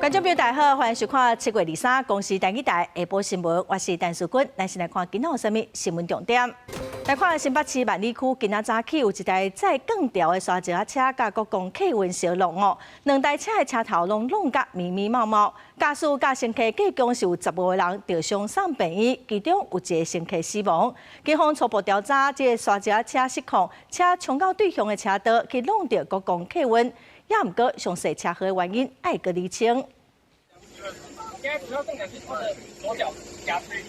觀眾朋友大家好，歡迎收看7月23公視台語台下晡新聞，我是陳淑君。咱先來看今仔有啥物新聞重點。來看新北市萬里區今仔早起有一台載鋼條的沙石仔車，佮國光客運相挵哦，兩台車的車頭攏挵甲密密麻麻。駕駛佮乘客計共是有15個人著傷送病院，其中有一個乘客死亡。警方初步調查，這个沙石仔車失控，車衝到對向的車道，去挵著國光客運。也毋過詳細車禍的原因愛閣釐清。現在主要重點是他的左腳夾區。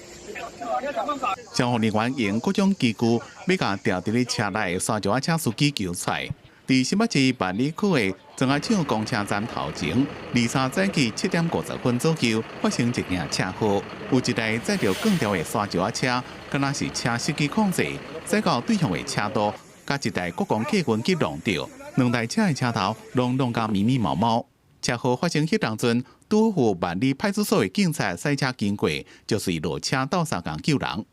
消防人員用各種機具，欲共牢佇咧車內的沙石仔車司機救出來。佇新北市萬里區的磚仔廠公車站頭前，23早起7點50分左右發生一件車禍，有一台載著鋼條的沙石仔車，敢若是車失去控制，駛到對向的車道，佮一台國光客運去挵著，兩台車的車頭攏挵甲密密麻麻。車禍發生彼當陣，拄好萬里派出所的警察駛車經過，就隨落車鬥相共救人。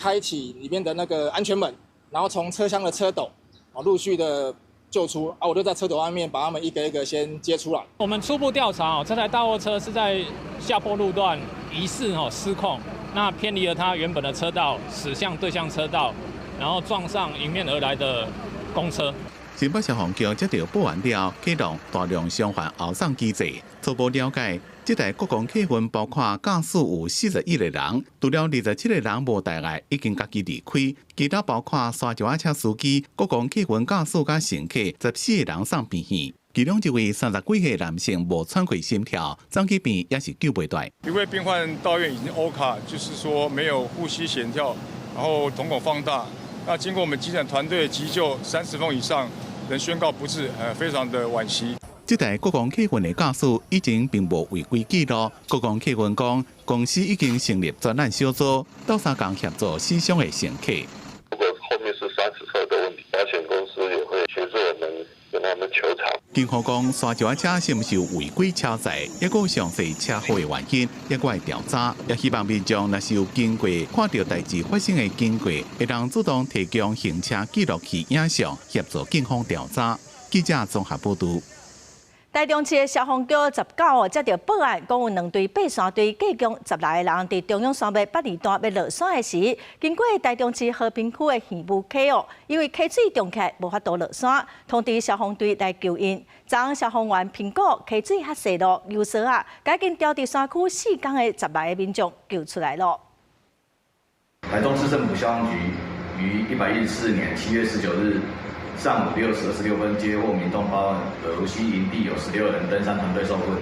開啟裡面的那個安全門，然後從車廂的車斗，啊，陸續的救出，啊，我就在車斗外面把他們一個一個先接出來。我們初步調查哦，這台大貨車是在下坡路段疑似哦失控，那偏離了它原本的車道，駛向對向車道，然後撞上迎面而來的公車。新北消防局接到報案了，啟動大量傷員後送機制。初步了解，這台國光客運包括駕駛有41個人，除了27個人無大礙，已經家己離開。其他包括沙石仔車司機、國光客運駕駛佮乘客14個人送病院。其中一位30幾歲男性無喘過心跳，送去病院也是救袂回。一位病患到院已經 OHCA，就是說沒有呼吸纖跳，然後瞳孔放大。那經過我們急診團隊急救30分以上，仍宣告不治，非常的惋惜。這台國光客運的駕駛以前並無違規記錄。國光客運講，公司已經成立專案小組，鬥相共協助死傷的乘客。如果後面是砂石車的問題，保險公司也會協助我們跟他們求償。警方講，沙石仔車是毋是有違規超載，抑閣有詳細車禍的原因，猶閣會調查。也希望民眾若是有經過看著代誌發生的經過，會當主動提供行車記錄器影像，協助警方調查。記者綜合報導。台中市的消防局19號接到報案，講有兩隊爬山隊，計共16個人佇中央山脈北二段欲落山的時，經過台中市和平區的興武溪哦，因為溪水漲起來無法度落山，通知消防隊來救𪜶。昨昏消防員評估溪水較細路，游索仔，共𪜶牢佇山區4工的16個民眾救出來囉。台中市政府消防局於114年7月19日上午6時26分接獲民眾報案，蚵溪營地有16人登山團隊受困。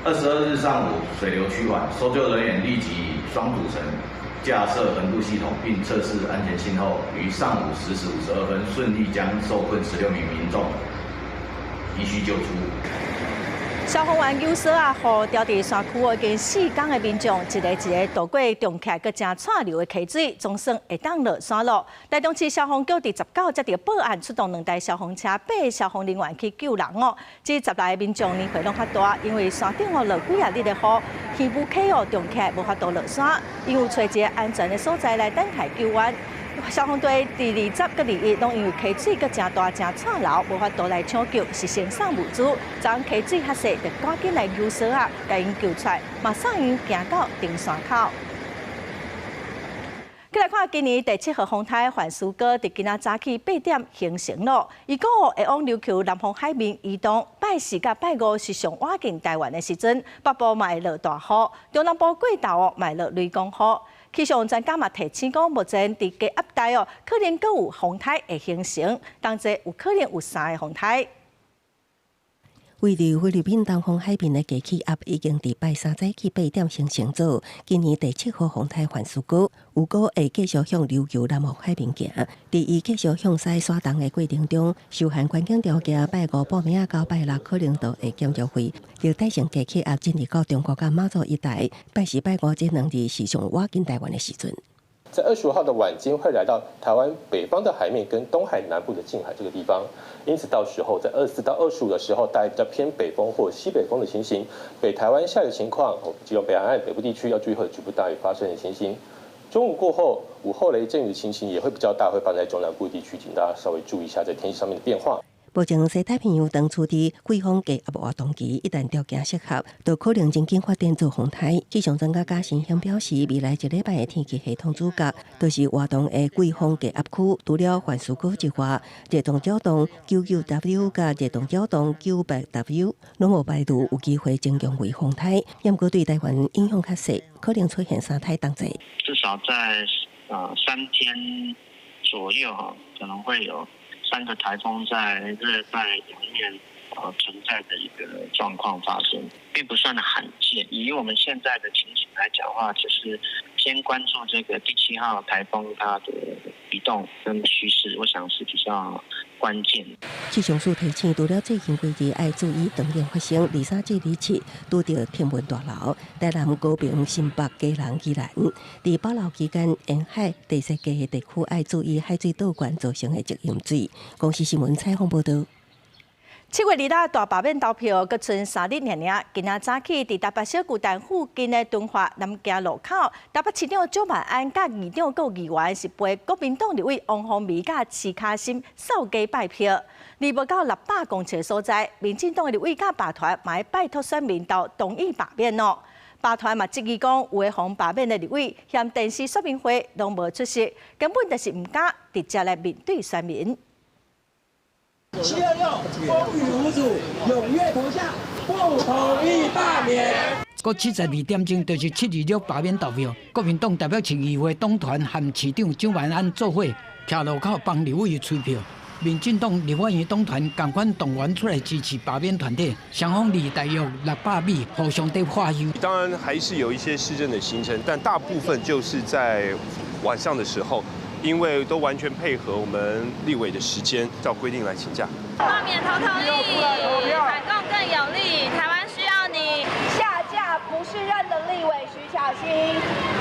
22日上午水流趨緩，搜救人員立即以雙主繩架設橫渡系統並測試安全性後，於上午10時52分順利將受困16名民眾依序救出。消防員游索仔，予牢佇山區已經4工的民眾，一个一个渡過漲起來閣誠湠流的溪水，總算會當落山囉。台中市消防局佇19接到報案，出動兩台消防車，八个消防人員去救人哦。這16個民眾年歲攏較大，因為山頂哦落幾仔日的雨，興武溪哦漲起來無法度落山，𪜶有揣一个安全的所在來等待救援。消防隊佇20佮21攏因為溪水閣誠大、誠湠流，無法度來搶救，是先送物資。昨昏溪水較細，就趕緊來游索仔，共𪜶救出來，嘛送𪜶行到登山口。閣來看今年第七號風颱范斯哥佇今仔早起8點形成囉，預估會往琉球南方海面移動。拜四佮拜五是上倚近台灣的時陣，北部嘛會落大雨，中南部過晝哦嘛會落雷公雨。氣象專家嘛提醒講，目前佇低壓帶哦，可能閣有風颱會形成，同齊有可能有三个風颱。位佇菲律賓東方海面的低氣壓已經佇拜三早起8點形成做今年第七號風颱范斯哥，預估會繼續向琉球南方海面行。佇伊繼續向西徙動的過程中，受限環境條件，拜五晡暝仔到拜六可能就會減弱為熱帶性低氣壓進入到中國佮馬祖一帶。拜四、拜五這兩日是上倚近台灣的時陣。在25號的晚間會來到台灣北方的海面跟東海南部的近海這個地方，因此到時候在24到25的時候，大概比較偏北風或西北風的情形，北台灣下雨情況，基隆北海岸北部地區要注意會有局部大雨發生的情形。中午過後，午後雷陣雨的情形也會比較大，會發生在中南部地區，請大家稍微注意一下在天氣上面的變化。目前西太平洋當處佇季風低壓活動期，一旦條件適合，就可能真緊發展做風颱。氣象專家賈新興表示，未來一禮拜的天氣系統主角，就是活動的季風低壓區。除了番薯哥之外，熱動擾動99W佮熱動擾動98W，攏無排除有機會增強為風颱，毋過對台灣影響較細，可能出現三颱同齊。至少在3天左右，可能會有三個颱風在熱帶洋面存在的一個狀況發生，並不算罕見。以我們現在的情形來講的話，只是先關注這個第七號颱風它的移動跟趨勢，我想是比較關鍵。氣象署提醒，除了最近幾日愛注意長雨發生，23至27拄著天文大樓，台南、高屏、新北、基隆、宜蘭，佇保留期間，沿海地勢低的地區愛注意海水倒灌造成的積淹水。公視新聞採訪報導。7月2日大罷免投票，閣賰3日爾爾。今仔早起佇台北小巨蛋附近的敦化南京路口，台北市長蔣萬安佮議長閣議員是陪國民黨立委王鴻薇佮徐巧芯掃街拜票。離無夠600公尺的所在，民進黨的立委佮罷團嘛拜託選民投同意罷免哦。罷團嘛質疑講，有的予罷免的立委嫌電視說明會攏無出席，根本就是毋敢直接來面對選民。726風雨無阻，踴躍投下，不同意罷免。閣72點鐘，就是726罷免投票。國民黨台北市議會黨團和市長蔣萬安做伙，徛路口幫立委催票。民進黨立法院黨團仝款動員出來支持罷免團體，雙方離大約600米，互相佇喝油。當然還是有一些市政的行程，但大部分就是在晚上的時候。因為都完全配合我們立委的時間，照規定來請假。罷免投同意，反共更有力，台灣需要你。下架不適任的立委徐巧芯，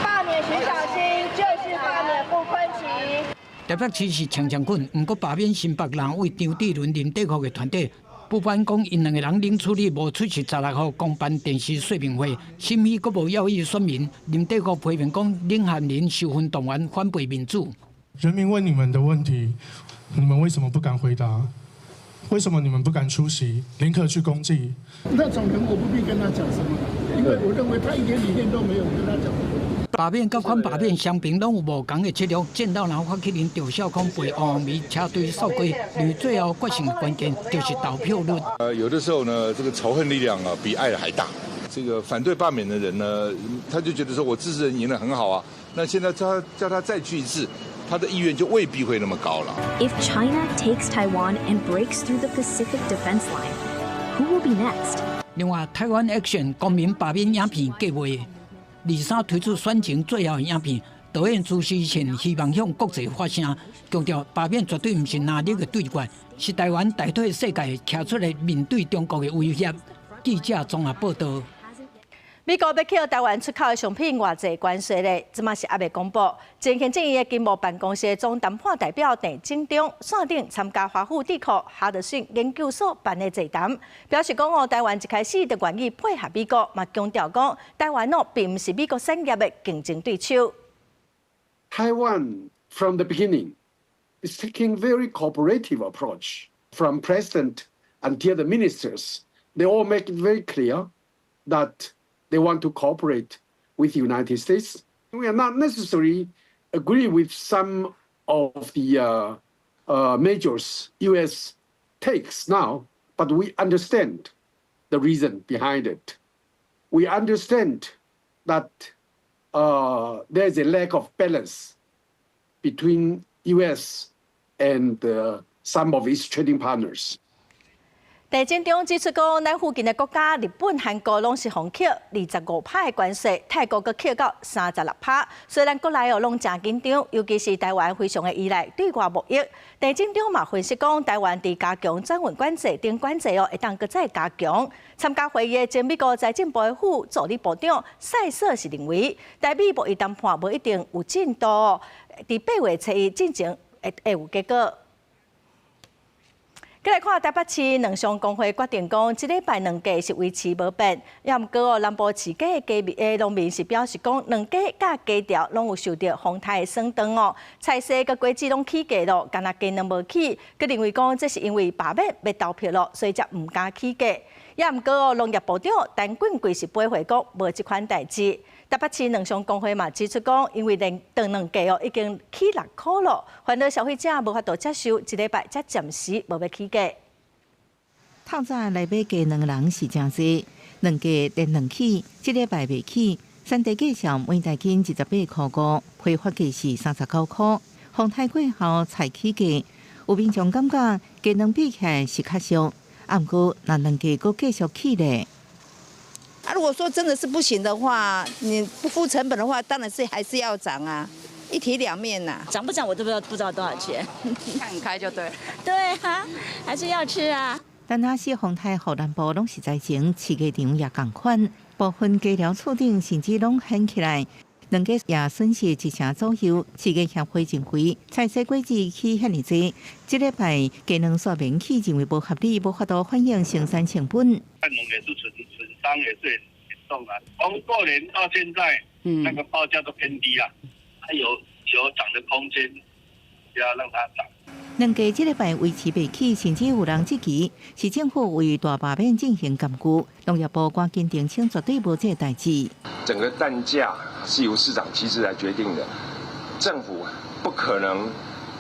罷免徐巧芯就是罷免傅崐萁。台北市是強強滾，毋過罷免新北人為張智倫、林帝福的團隊，不管講𪜶兩個人冷處理無出席16號公辦電視說明會，審議閣無要意選民。林帝福批評講，冷漢林受訓動員反背民主。人民問你們的問題，你們為什麼不敢回答？為什麼你們不敢出席？寧可去公祭？那種人我不必跟他講什麼，因為我認為他一點理念都沒有，跟他講。罷免佮反罷免雙邊攏有無仝的策略，戰鬥人發起人趙少康陪王鴻薇車隊掃街，認為最後決勝的關鍵就是投票率。有的時候呢，這個仇恨力量啊，比愛還大。這個反對罷免的人呢，他就覺得說我支持人贏得很好啊，那現在他叫他再去一次，他的意願就未必會那麼高了。 If China takes Taiwan and breaks through the Pacific defense line, who will be next? 另外，台灣 Action 公民罷免影片計劃，23推出選前最後影片，導演朱思倩希望向國際發聲，強調罷免絕對毋是藍綠的對決，是台灣大體世界徛出來面對中國的威脅。記者綜合報道。美國欲扣台灣出口的商品偌濟關稅咧，這馬是猶未公布。前行政院的經貿辦公室總談判代表鄭進中線頂參加華府智庫哈德遜研究所辦的座談，表示講哦，台灣一開始就願意配合美國，嘛強調講台灣哦並毋是美國產業的競爭對手。 Taiwan from the beginning is taking very cooperative approach. From president until the ministers, they all make it very clear that they want to cooperate with the United States. We are not necessarily agree with some of the measures U.S. takes now, but we understand the reason behind it. We understand that there is a lack of balance between U.S. and some of its trading partners. 鄭進中指出講，咱附近的國家，日本、韓國攏是予扣25趴的關稅，泰國閣扣到36趴。所以咱國內哦攏誠緊張，尤其是台灣非常的依賴對外貿易。鄭進中嘛分析講，台灣佇加強轉運管制等管制哦，會當閣再加強。參加會議的前美國財政部的副助理部長賽瑟是認為，台美貿易談判無一定有進度，佇8月初一進前會有結果。閣來看台北市卵商公會決定講，這禮拜卵價是維持無變。也毋過哦，南部飼雞的雞的農民是表示講，卵雞佮雞條攏有受著風颱的損斷哦，菜市佮果子攏起價咯，干焦雞卵無起。閣認為講，這是因為罷免欲投票咯，所以才毋敢起價。也毋過哦，農業部長陳俊貴是回覆講，無這款代誌。台北市卵商公會嘛指出講，因為連長卵價哦已經起6箍咯，煩惱消費者無法度接受，這禮拜才暫時無欲起價。透早來買雞卵的人是誠濟，卵價連兩起，這禮拜袂起。產地價上每大斤28.5塊，批發價是39塊。風颱過後菜起價，有民眾感覺雞卵比起來是較俗，啊，毋過若卵價閣繼續起咧。啊，如果說真的是不行的話，你不付成本的話，當然是還是要漲啊，一體兩面吶。漲不漲我都不知道多少錢，看開就對。對啊，還是要吃啊。但若是風颱予南部攏是災情，飼雞場也仝款，部分雞寮厝頂甚至攏掀起來，卵雞也損失一成左右。飼雞協會認為，菜市果子起遐爾濟，這禮拜雞卵煞免起，認為無合理，無法度反映生產成本。菜農也是損傷也是很嚴重啊！從過年到現在，那個報價都偏低啊，它有漲的空間，不要讓它漲。卵價這禮拜維持袂起，甚至有人質疑是政府為大罷免進行監督。農業部趕緊澄清，絕對無這個代誌。整個蛋價是由市場機制來決定的，政府不可能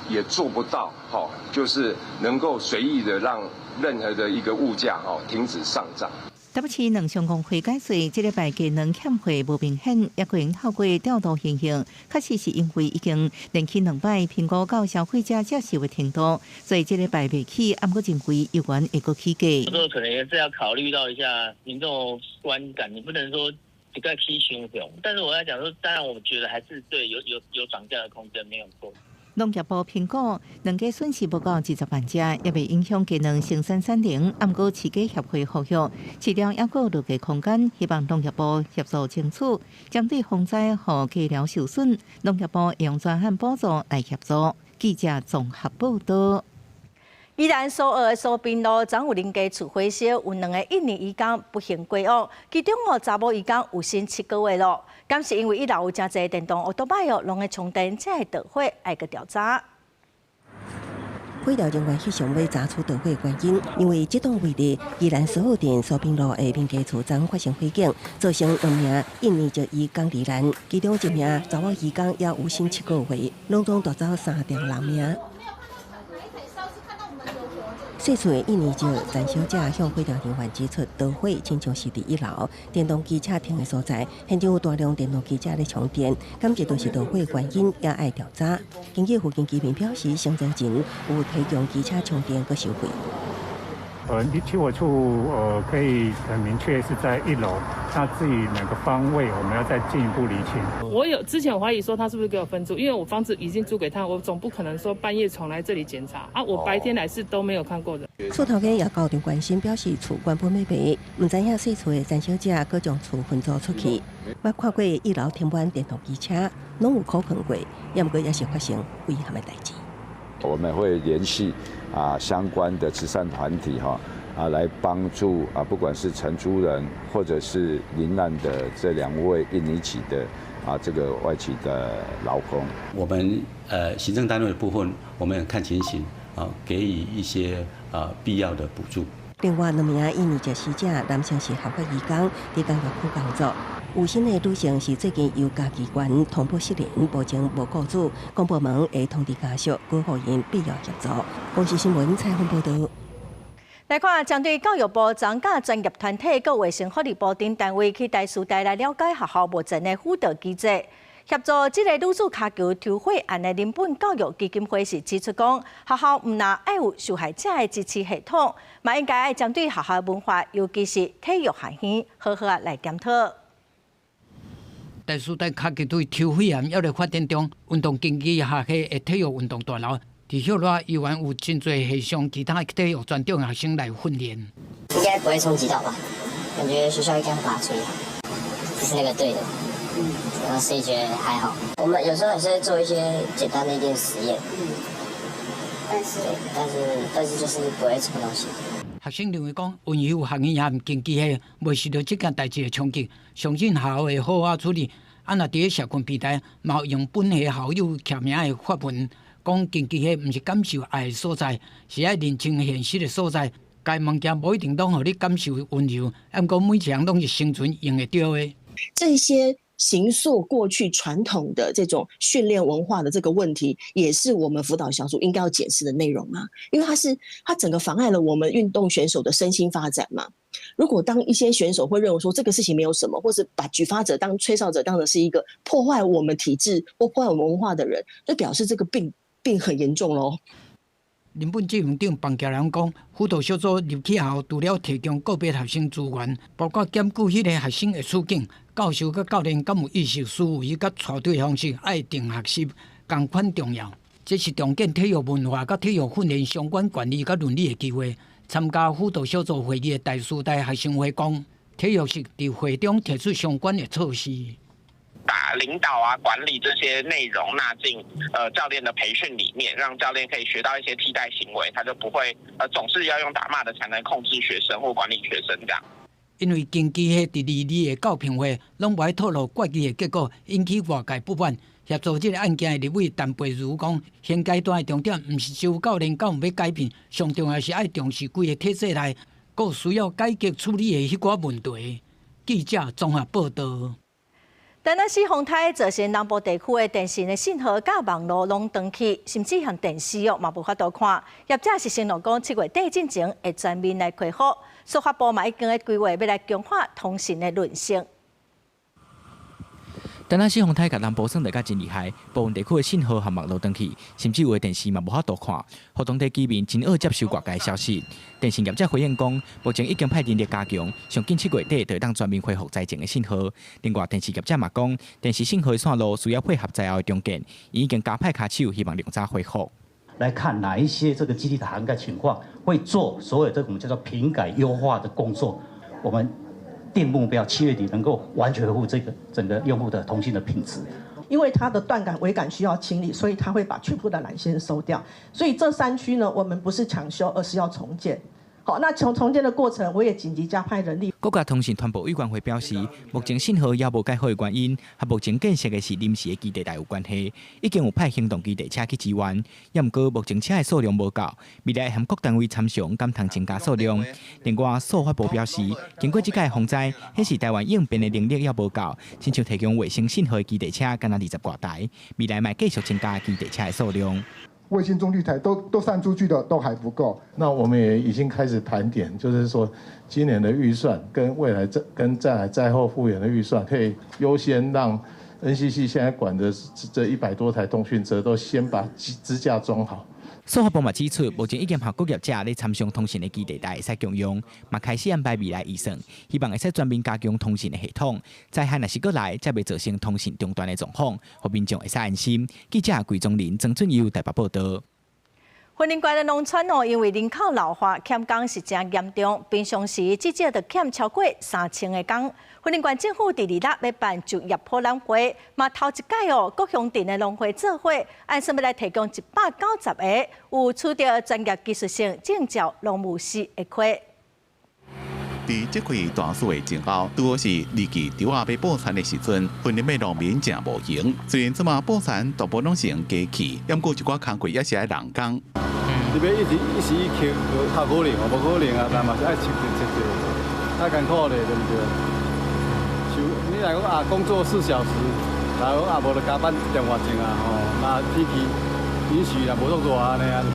也做不到，哈，就是能夠隨意的讓任何的一個物價，哈，停止上漲。台北市卵商公會解釋，這禮拜雞卵欠貨無明顯，也可能透過調度現象，確實是因為已經連起兩擺評估到消費者接受的程度，所以這禮拜袂起，毋過認為猶原會閣起價。這個可能也是要考慮到一下民眾觀感，你不能說一概起傷重。但是我要講說，當然我覺得還是對有漲價的空間，沒有錯。農業部評估，卵雞損失無到20萬隻，也袂影響雞卵生產產能。毋過飼雞協會呼籲，飼料猶閣落價空間，希望農業部協助爭取，針對風災予雞寮受損，農業部用專案補助來協助。記者綜合報道。宜蘭蘇澳的蘇濱路，昨有人家厝火燒，有兩个印尼移工不幸過往，其中哦查某移工有身7個月咯。敢是因為一樓有誠濟電動歐多擺哦，攏咧充電，才會著火，愛閣調查。火調人員翕相欲查出著火原因，因為這棟位佇宜蘭蘇澳鎮蘇濱路的民家厝昨發生火警，造成兩名印尼籍移工罹難，其中一名查某移工也有身7個月，攏總奪走三條人命。細厝的印尼籍陳小姐向火調人員指出，著火親像是佇一樓電動機車停的所在，現場有大量電動機車咧充電，敢這就是著火原因，也愛調查。根據附近居民表示，先前有提供機車充電閣收費。起火處可以很明確是在一樓，那至於哪個方位，我們要再進一步釐清。我有之前懷疑說他是不是給我分租，因為我房子已經租給他，我總不可能說半夜闖來這裡檢查啊！我白天來是都沒有看過的。厝頭家也高度關心，表示厝原本欲賣，毋知影細厝的陳小姐閣將厝分租出去。捌看過一樓停滿電動機車，攏有苦睏過，也毋過也是發生遺憾的代誌。我們會聯繫相關的慈善團體哈來幫助不管是承租人或者是罹難的這兩位印尼籍的這個外籍的勞工。我們行政單位的部分，我們看情形給予一些必要的補助。另外兩名印尼籍死者，男性是合法移工，佇工業區工作。有身的女性是最近由家己縣通報失靈，目前無雇主，公部門會通知家屬，閣予𪜶必要協助。公視新聞採訪報導。來看，針對教育部長佮專業團體、閣衛生福利部等單位去台師大來了解學校目前的輔導機制，協助這個女子跤球抽血案的人本教育基金會是指出講，學校毋但愛有受害者的支持系統，嘛應該愛針對學校文化，尤其是體育學院，好好來檢討。台師大跤球隊抽血案猶咧發展中，運動競技學系的體育運動大樓，佇歇熱猶原有真濟系上其他體育專長學生來訓練。應該不會衝擊到吧？感覺學校應該會把它處理好，是那個對的。然後所以覺得還好。我們有時候還是會做一些簡單的一點實驗。但是但是但是就是不會抽東西。學生認為講，溫柔學院和經濟系袂受著這件代誌的衝擊，相信學校會好好處理。啊，若佇咧社群平台，嘛用本系校友簽名的發文，講經濟系毋是感受愛的所在，是愛認清現實的所在。該物件無一定攏予你感受溫柔，毋過每一項攏是生存用會著的。這些形塑過去傳統的這種訓練文化的這個問題，也是我們輔導小組應該要檢視的內容啊。因為它整個妨礙了我們運動選手的身心發展嘛。如果當一些選手會認為說這個事情沒有什麼，或是把舉發者當吹哨者當成是一個破壞我們體制或破壞我們文化的人，就表示這個病很嚴重咯。林本執行長彭橋良講，輔導小組入去後，除了提供個別學生資源，包括檢究彼個學生的處境，教授佮教練敢有意識思維佮帶隊方式，愛定學習，仝款重要。這是重建體育文化佮體育訓練相關管理佮倫理的機會。參加輔導小組會議的台師大學生會講，體育室佇會中提出相關的措施。把領導啊、管理這些內容納進教練的培訓裡面，讓教練可以學到一些替代行為，他就不會總是要用打罵的才能控制學生或管理學生這樣。因為經濟系佇二二的教評會攏無愛透露決議的結果，引起外界不滿。協助這個案件的立委陳培如講，現階段的重點毋是只有教練敢有欲改變，上重要是愛重視規個體制內閣需要改革處理的彼寡問題。記者綜合報導。台南市風颱造成南部地區的電信的信號佮網路攏斷去，甚至連電視哦嘛無法度看。業者是承諾講7月底進前會全面來恢復。數發部嘛已經咧規劃欲來強化通訊的韌性。台南市風颱共南部算得較真厲害，部分地區的信號和網路斷去，甚至有的電視嘛無法度看，予當地居民真惡接受外界消息。電信業者回應講，目前已經派人力加強，上緊7月底就會當全面恢復災前的信號。另外，電視業者嘛講，電視信號的線路需要配合災後的重建，已經加派跤手，希望量早恢復。來看哪一些這個基地的涵蓋情況，會做所有這個我們叫做頻改優化的工作。我們定目標，7月底能夠完全恢復這個整個用戶的通信的品質。因為它的斷桿尾桿需要清理，所以它會把全部的纜線收掉。所以這三區呢，我們不是搶修，而是要重建。好，那從重建的過程，我也緊急加派人力。國家通訊傳播委員會表示，目前信號猶無解好的原因，和目前建設的是臨時的基地台有關係，已經有派行動基地車去支援，也毋過目前車的數量無夠，未來會和各單位參詳，敢通增加數量。另外，數發部表示，經過這屆風災，顯示台灣應變的能力猶無夠，親像提供衛星信號的基地車，干焦20外台，未來嘛繼續增加基地車的數量。衛星中繼台都散出去的都還不夠，那我們也已經開始盤點，就是說今年的預算跟未來這跟再來災後復原的預算，可以優先讓 NCC 現在管的這100多台通訊車都先把支架裝好。數發部嘛指出，目前已經和各業者咧參詳通訊的基地台會使共用，嘛開始安排未來預算，希望會使全面加強通訊的系統。災害若是閣來，才袂造成通訊中斷的狀況，予民眾會使安心。記者桂宗林、曾俊佑台北報導。雲林縣的農村哦，因為人口老化，欠工是誠嚴重，平常時至少著欠超過3000個工。雲林縣政府佇二六欲辦就業博覽會，嘛頭一擺哦，各鄉鎮的農會做伙，按算欲來提供190個有取得專業技術性證照農務師的課。佇這季大雪的前後，拄好是二季稻仔欲播田的時陣，雲林的農民誠無閒。雖然這馬播田大部攏是用機器，毋過一寡工課猶是愛人工。你欲一時一時一刻，無較可能哦，無可能啊，但嘛是愛測著測著，太艱苦咧，對毋對？像你若講啊，工作4小時，然後啊無就加班一點外鐘啊，吼，那天氣允許啦，無足熱按呢啊。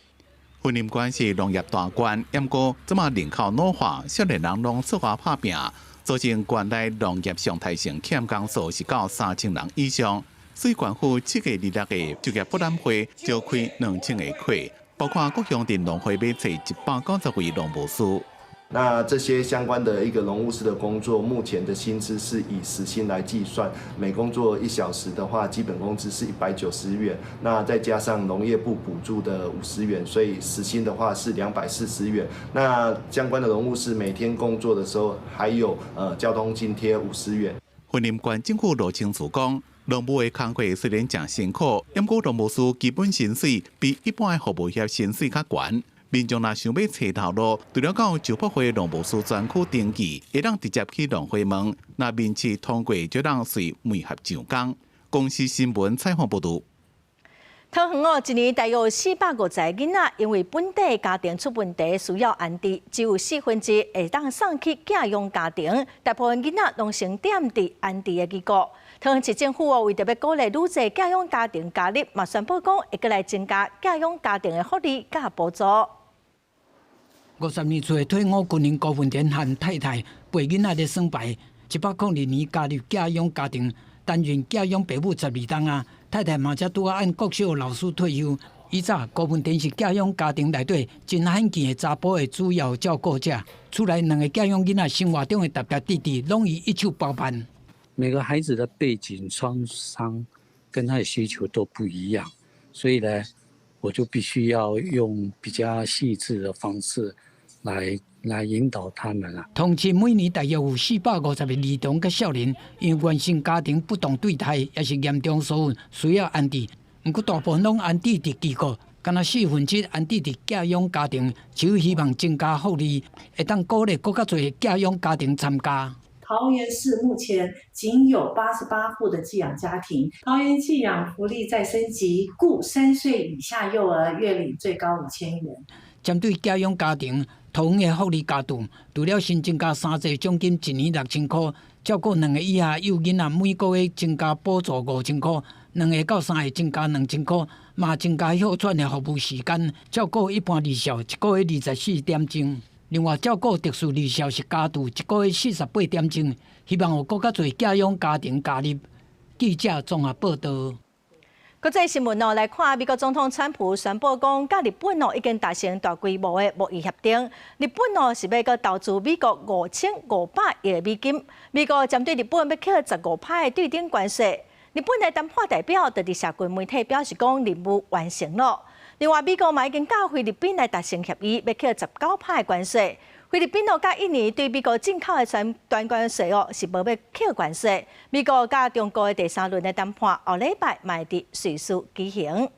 雲林縣是農業大縣，毋過這馬人口老化，少年人攏出外拍拚，造成縣內農業常態性欠工數是到3000人以上。所以縣府7月26的就業博覽會召開2000個課，包括各鄉鎮農會欲揣190位農務師。那這些相關的一個農務師的工作，目前的薪資是以時薪來計算，每工作1小時的話，基本工資是190元，那再加上農業部補助的50元，所以時薪的話是240元。那相關的農務師每天工作的時候，還有交通津貼50元。雲林縣政府羅清慈講，農務的工課雖然誠辛苦，毋過農務師基本薪水比一般的服務業薪水較懸。民眾若想欲揣頭路，除了到石博會農務師專區登記，會當直接去農會問。若面試通過，就當隨媒合上工。公視新聞採訪報導。桃園哦，一年大約450個囡仔，因為本地家庭出問題需要安置，只有1/4會當送去寄養家庭，大部分囡仔攏先踮佇安置的機構。桃園市政府哦，為著欲鼓勵愈濟寄養家庭加入，嘛宣布講會閣來增加寄養家庭的福利佮補助。50年歲退伍軍人高文田和太太陪囡仔咧耍牌，102年加入寄養家庭，擔任寄養爸母12冬啊。太太嘛才拄仔按國小老師退休。以早高文田是寄養家庭內底真罕見的查埔的主要照顧者，厝內兩个寄養囡仔生活中的沓沓滴滴，攏伊一手包辦。每個孩子的背景創傷跟他的需求都不一樣，所以呢，我就必須要用比較細緻的方式來引導他們啦。同時每年大約有450個兒童佮少年，因為原生家庭不當對待，抑是嚴重疏忽，需要安置。毋過大部分攏安置佇機構，干焦1/4安置佇寄養家庭，只有希望增加福利，會當鼓勵閣較濟寄養家庭參加。桃園市目前僅有88戶的寄養家庭，桃園寄養福利再升級，雇3歲以下幼兒月領最高5000元。針對寄養家庭，桃園的福利加注，除了新增加三濟獎金，一年6000箍，照顧兩个以下幼囡仔，每個月增加補助5000箍，兩个到三个增加2000箍，嘛增加歇轉的服務時間，照顧一般兒少一個月24點鐘。另外，照顧特殊兒少是加注一個月48點鐘，希望有閣較濟寄養家庭加入。記者綜合報道。國際新聞哦，來看美國總統川普宣布講，佮日本哦已經達成大規模的貿易協定。日本哦是欲閣投資美國5500億美金。美國針對日本欲課15%的對等關稅。日本的談判代表就佇社群媒體表示講，任務完成了。另外，美國嘛已經佮菲律賓來達成協議，欲課19%的關稅。菲律賓哦，佮印尼對美國進口的船端關稅哦，是無欲課關稅。美國佮中國的第三輪的談判，後禮拜嘛會佇瑞士舉行。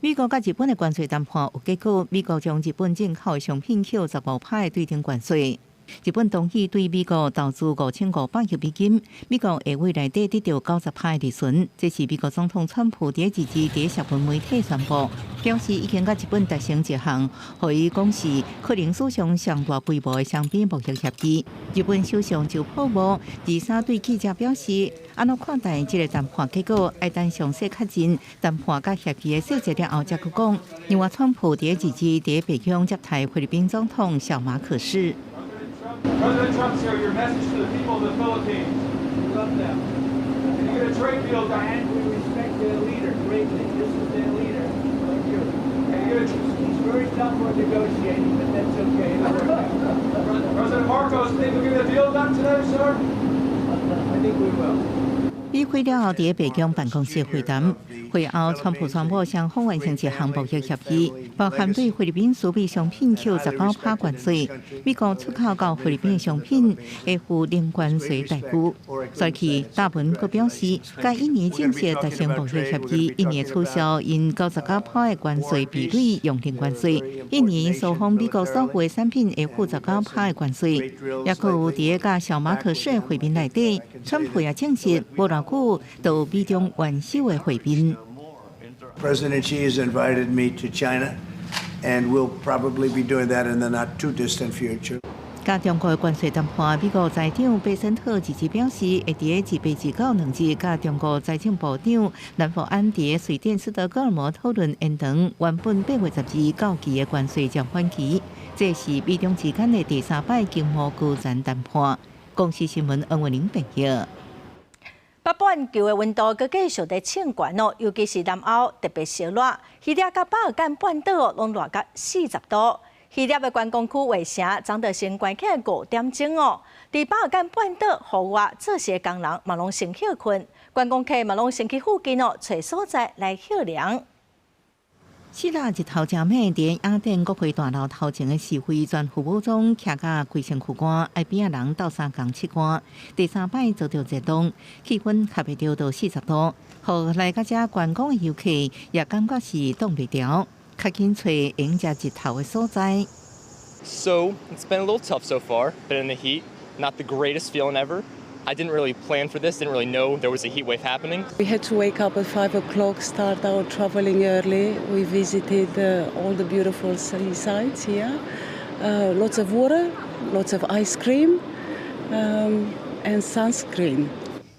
美國佮日本的關稅談判有結果，美國將日本進口的商品扣15%的對等關稅。日本同意對美國投資5500億美金，美國會為內底得到90%的利潤。這是美國總統川普佇日日佇社群媒體宣布，表示已經佮日本達成一項，予伊講是可能史上上大規模的雙邊貿易協議。日本首相石破茂23對記者表示，按怎看待這个談判結果，愛等詳細確認談判佮協議的細節了後，才閣講。另外，川普佇日日佇白宮接待菲律賓總統小馬可仕。 President Trump, sir, your message to the people of the Philippines. We love them. Can you get a trade deal done? And we respect their leader greatly. This is their leader, like you. Can you get a He's very tough on negotiating, but that's okay. It'll work out. President Marcos, think we'll get a deal done today, sir? I think we will. 與會了後，佇白宮辦公室會談。會後，川普宣布雙方完成一項貿易協議，包含對菲律賓輸美商品扣19%關稅，美國出口到菲律賓的商品會付零關稅待遇。隨去大文閣表示，佮印尼正式達成貿易協議，印尼取消𪜶99%的關稅比率用零關稅，印尼輸往美國所有的產品會付19%的關稅。抑閣有佇佮小馬可仕會面內底，川普也證實無偌久就美中元首的會面。 President Xi has invited me to China, and we'll probably be doing that in the not too distant future. 佮中國的關稅談判，美國財長貝森特日前表示，會佇2月29兩日，佮中國財政部長藍佛安佇瑞典斯德哥爾摩討論延長原本8月12到期的關稅暫緩期。這是美中之間的第三擺經貿高層談判。公視新聞翁偉玲編譯。北半球的溫度閣繼續佇衝懸哦，尤其是南歐特別燒熱，希臘佮巴爾幹半島哦，攏熱甲40度。希臘的觀光區衛城，昨昏先關起來5點鐘哦。佇巴爾幹半島戶外做事的工人嘛攏先歇睏，觀光客嘛攏先去附近哦揣所在來歇涼。希臘日頭誠猛，佇雅典國會大樓頭前的示威，全副武裝，徛甲規身軀汗，愛邊仔人鬥相共拭汗。第三擺遭著熱浪，氣溫較袂著到40度，予來到遮觀光的遊客也感覺是擋袂牢，較緊揣會用食日頭的所在。 So it's been a little tough so far. Been in the heat, not the greatest feeling ever. I didn't really plan for this, didn't really know there was a heat wave happening. We had to wake up at 5 o'clock, start our traveling early. We visited all the beautiful seasides here. Lots of water, lots of ice cream, and sunscreen.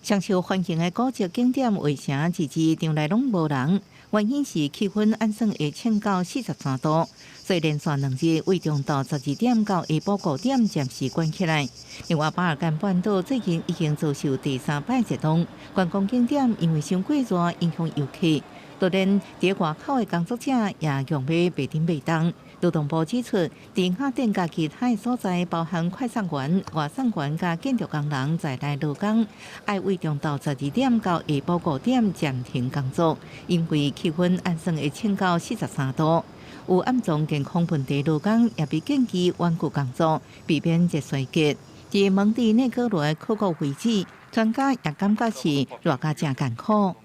上受歡迎的古蹟景點衛城，日日場內攏無人，原因是氣溫按算會衝到43度，所以連續2日對中晝12點到下晡5點暫時關起來。另外，巴爾幹半島最近已經遭受第三擺熱浪，觀光景點因為傷過熱影響遊客，就連佇外口的工作者也用欲袂振袂動。勞動部指出，佇雅典佮其他的所在，包含快送員、外送員佮建築工人在內勞工，愛對中晝12點到下晡5點暫停工作，因為氣溫按算會衝到43度。有暗藏健康問題勞工也被建議遠距工作，避免熱衰竭。佇蒙地內哥羅的考古遺址，專家也感覺是熱甲誠艱苦。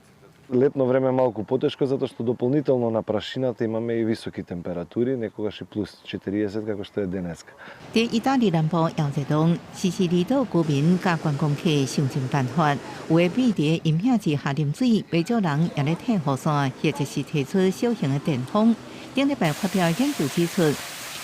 Летно време малку потешко затоа што дополнително на прашината имаме и високи температури, некогаш и плюс 40 како што е денеска. 佇意大利南部也熱浪，西西里島居民佮觀光客想盡辦法，有的覕佇陰影之下啉水，袂少人也咧提雨傘，或者是提出小型的電風。頂禮拜發表研究指出，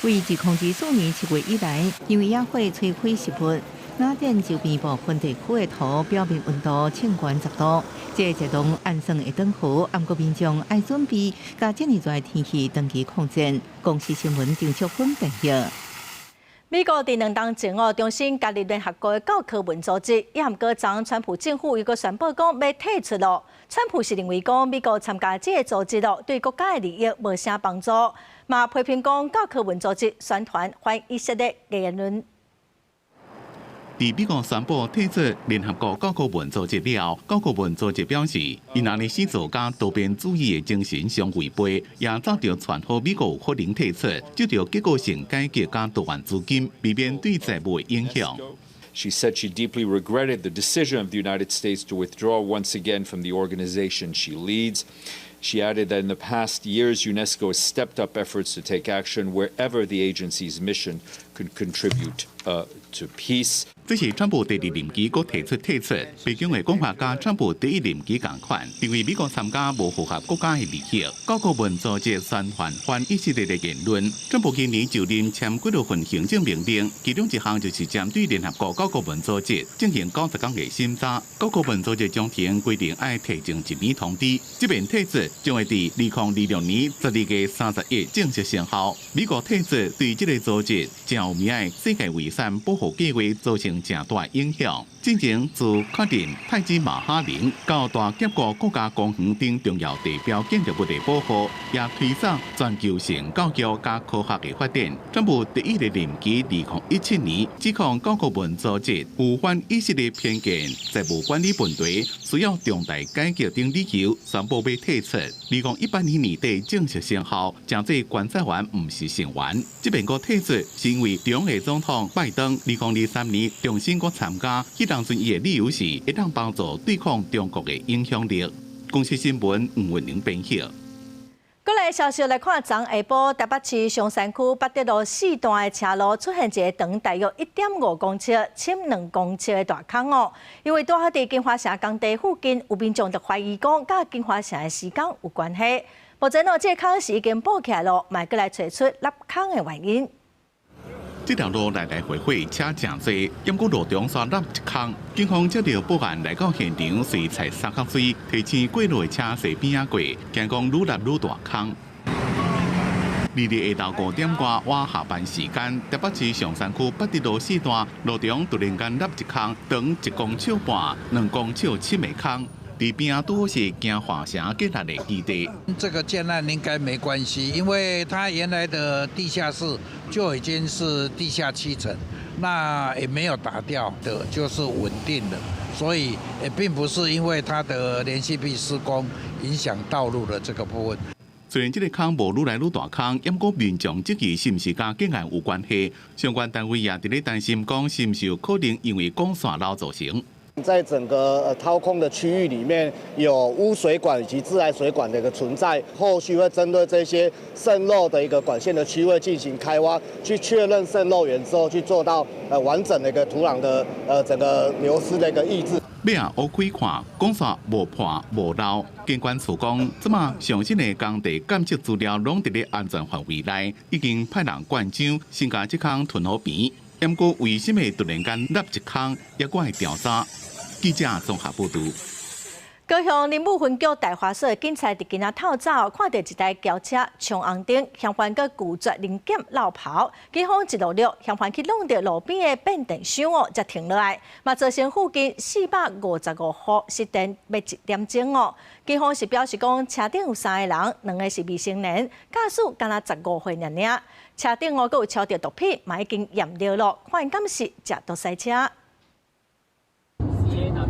對2024年7月以來，因為野火摧毀植物，雅典周邊部分地區的土表面溫度衝懸10度，這個熱浪按算會轉好，毋過民眾愛準備，佮這麼熱的天氣長期抗戰。公視新聞張淑芬報道。美國佇2冬前哦，重新加入聯合國的教科文組織，也毋過昨川普政府又閣宣布講欲退出囉。川普是認為講美國參加這個組織囉，對國家的利益無啥幫助，嘛批評講教科文組織宣傳反以色列言論。佇美國宣布退出聯合國教科文組織了，教科文組織表示，𪜶按呢死做佮多邊主義的精神相違背，也早就傳予美國有可能退出，就著結構性改革佮多元資金，避免對債務的影響。 She said she deeply regretted the decision of the United States to withdraw once again from the organization she leads. She added that in the past years, UNESCO has stepped up efforts to take action wherever the agency's mission could contribute to peace. 這是川普第二任期閣提出退出，白宮的講法佮川普第一任期仝款，認為美國參加無符合國家的利益。教科文組織宣傳反以色列的言論。川普今年就任簽幾多份行政命令，其中一項就是針對聯合國教科文組織進行90天的審查。教科文組織章程規定愛提前一年通知，這遍退出將會佇2026年12月31正式生效。美國退出對這個組織誠有名的世界遺產保護計劃造成誠大影響。進前自確認泰姬瑪哈陵到大峽谷國家公園等重要地標建築物的保護，也推動全球性教育佮科學的發展。川普第一個任期2017年指控教科文組織有反以色列偏見、債務管理問題，需要重大改革等理由，宣布欲退出。2018年年底正式生效，成做觀察員毋是成員。這遍閣退出是因為中的總統拜登2023年重新閣參加，彼當陣伊的理由是會當幫助對抗中國的影響力。公視新聞吳文玲編譯。過來消息來看，昨下晡台北市松山區八德路四段的車路出現一個長大約1.5公尺、深2公尺的大空哦。因為拄好佇京華城工地附近，有民眾就懷疑講，佮京華城的施工有關係。目前哦，這個空是已經補起來囉，嘛閣來揣出凹空的原因。這條路來來回回車誠濟，毋過路中煞凹一空。警方接到報案來到現場，隨採三角錐提醒過路的車踅邊仔過，驚講愈凹愈大空。2日下晝5點外，晚下班時間，台北市松山區八德路四段路中突然間凹一空，長1.5公尺，2公尺深的空。佇邊仔拄是京華城建立的基地。這個建案應該沒關係，因為它原來的地下室就已經是地下7層，那也沒有打掉的，就是穩定的，所以也並不是因為它的連續壁施工影響道路的這個部分。雖然這个空無愈來愈大空，毋過民眾質疑是毋是佮建案有關係，相關單位也佇咧擔心，講是毋是有可能因為管線漏造成。在整個掏空的區域裡面有污水管以及自來水管的一個存在，後續會針對這些滲漏的一個管線的區位進行開挖，去確認滲漏源之後，去做到完整的一個土壤的整個流失的一個抑制。尾仔挖開看，管線無破無漏，建管處講，這馬上新的工地監測資料攏佇咧安全範圍內，已經派人灌漿，先共這空吞予平。毋過為啥物突然間落一空，猶閣會調查。記者綜合報導。高雄林務分局大華所的警察佇今仔透早看到一台轎車衝紅燈，嫌犯閣拒絕臨檢落跑，警方一路掠，嫌犯去挵著路邊的變電箱哦，才停落來，嘛造成附近455戶失電欲一點鐘哦。警方是表示講，車頂有三个人，兩个是未成年，駕駛敢若15歲爾爾，車頂哦閣有抄著毒品，嘛已經驗著囉，看敢是食毒賽車。